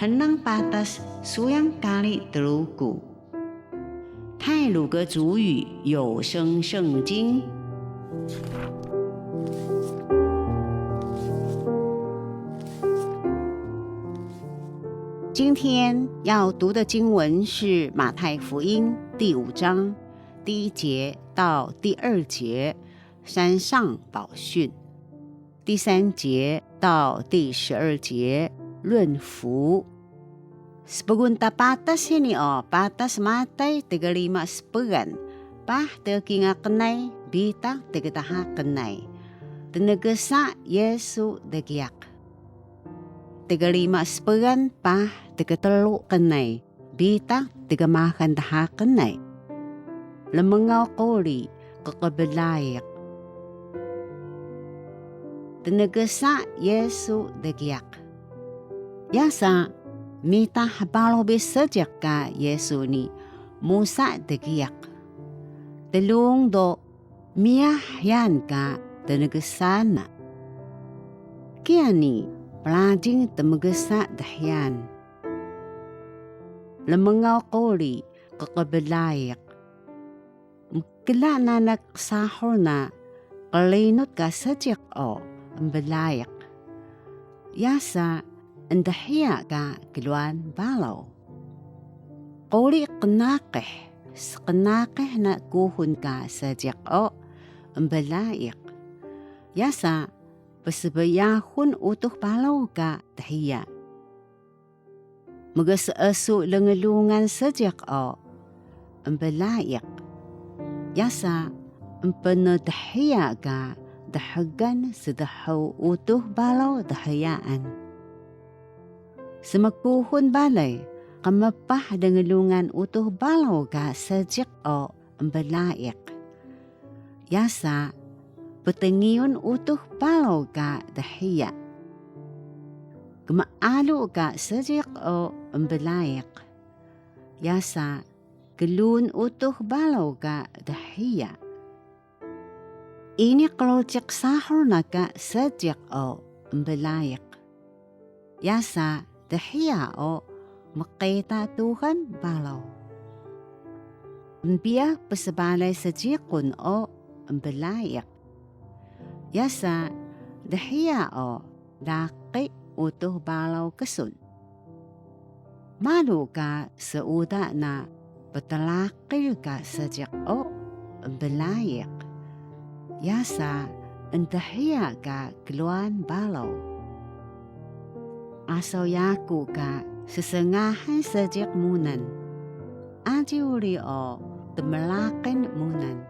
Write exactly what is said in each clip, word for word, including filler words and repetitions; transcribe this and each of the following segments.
Mnang patas suyang kari Truku. 太魯閣族語有聲聖經。今天要讀的經文是馬太福音第五章第一節到第二節，山上寶訓。 第三節到第十二節，論福。Spgun ta patas hini o, patas Matay tgrima spgan, paah tgkingal qnay, bitaq tgdha qnay. Tnegsa Yisu dgiyaq. Tgrima spgan, paah tgtru qnay, bitaq tgmaxal dha qnay. Rmngaw quri, qqblaiq. Tnegsa Yisu dgiyaq. Yasa, mita hbaraw bi seejiq ka Yisu ni musa dgiyaq. Tlung do miyah hyaan ka tnegsa na. Kiya ni prajing tmgsa dhyaan. Rmngaw quri, qqblaiq. Mkla nanak qsahur na qrinut ka seejiq o emblaiq. Yasa, endhiya ka klwaan baraw. Quri qnaqih, sqnaqih na kuxul ka seejiq o emblaiq. Yasa, psbyaxun Utux Baraw ka dhiya. Mgseesu lnglungan seejiq o emblaiq. Yasa, empndhiya ka dxgal sdhu Utux Baraw dhiyaan. Smkuxul balay, qmpah lnglungan Utux Baraw ka seejiq o emblaiq. Yasa, ptngiyun Utux Baraw ka dhiya. Kmealu ka seejiq o emblaiq. Yasa, klun Utux Baraw ka dhiya. Ini qluciq sahur na ka seejiq o emblaiq. Yasa, dhiya o mqita tuxan baraw. Embiyax psbalay seejiqun o emblaiq. Yasa, dhiya o laqi Utux Baraw ksun. Malu ka seuda na ptraqil ka seejiq o emblaiq. Yasa, endhiya ka klwaan baraw. Asaw yaku ka ssngahan seejiq munan. Aji uri o tmraqil munan.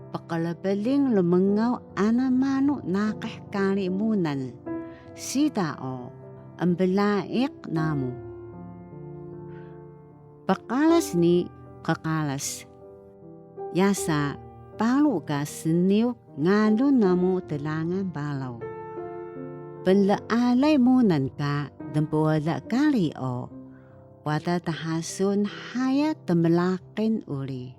Pqlbling rmngaw ana manu naqih kari munan, siida o emblaiq namu. Pqaras ni qqaras. Yasa, paru ka sniw ngalun namu tlangan baraw. Pnlealay munan ka dmpwada kari o, wada dha sun haya tmraqil uri.